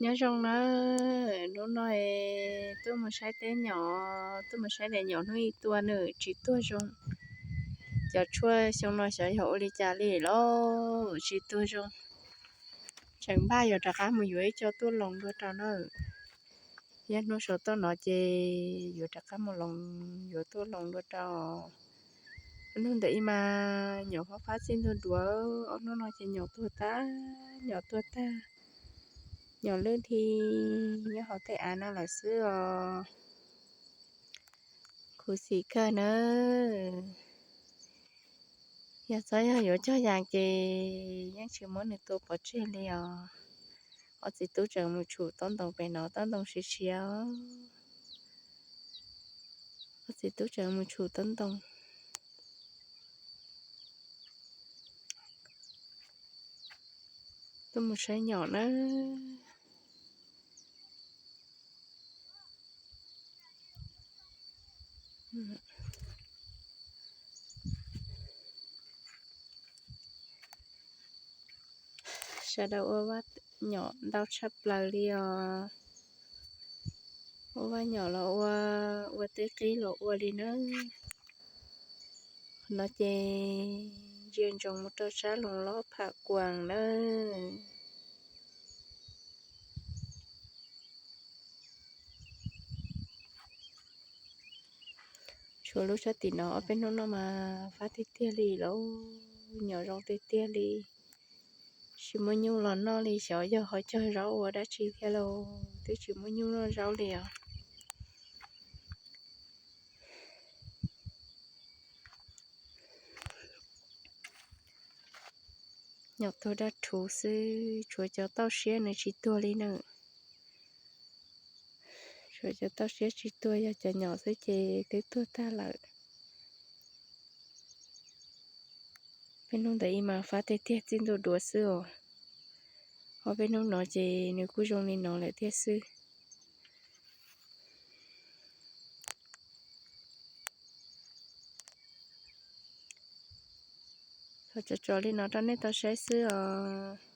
Nyob zoo na, hnub no tuaj mus saib teb nyom, tuaj mus saib daim nyom hnub ib tuaj nws tsis tuag zoo. Cov tshuaj xyoo no xyov yog ua li cas li lauj, tsis tuag zoo. Tseem npaj yuav rov qab mus yuav ib co tuaj loos dua rau na. Yog hnub saum toj no ces yuav rov qab mus loos, yuav tuaj loos dua rau. Hnub ntawd ib mas nyom fab fab txij ntuag duav, ob hnub no ces nyom tuag tag, nyom tuag tag. Nyom lwj dhi nyob hauv tej av no lawm xwb os. Khuv xim kawg na. Yog txhob yog yuav cog yas ces yeej tsis muab nws tua pov tseg li os. Ob txiv tub tseem mus tshum taub ntoo pem no, taub ntoo siav siav. Ob txiv tub tseem mus tshum taub ntoo. Tuaj mus saib nyom na. Sawv daws ua vaj nyom ntau tshaj plaws li os. Ua vaj nyom los ua, ua teb qib los ua li na. Qhov no ces ntsia ntsoov mus rau sab Loos Lob Pham Kuas nawb. Tshuav lub sab tim no ob peb hnub no mas fab tiag tiag li lauj, nyom zoo tiag tiag li. Tsis muaj nyuj los noj li, xyov yog ho cog zaub ua dab tsi thiab lauj, twb tsis muaj nyuj noj zaub li os. Nyom tuag daj rhuv xwb, tshuav cov tauj siab nws tsis tuag li na. Tshuav cov tauj siab tsis tuag, yog cov nyom xwb ces twb tuag tag lawm. Peb hnub ntawd ib mas fab tiag tiag txij ntuj duav xwb os. Ob peb hnub no ces nws kuj zoo li no lawm thiab xwb. Tso tso li no rau nej tau saib xwb os.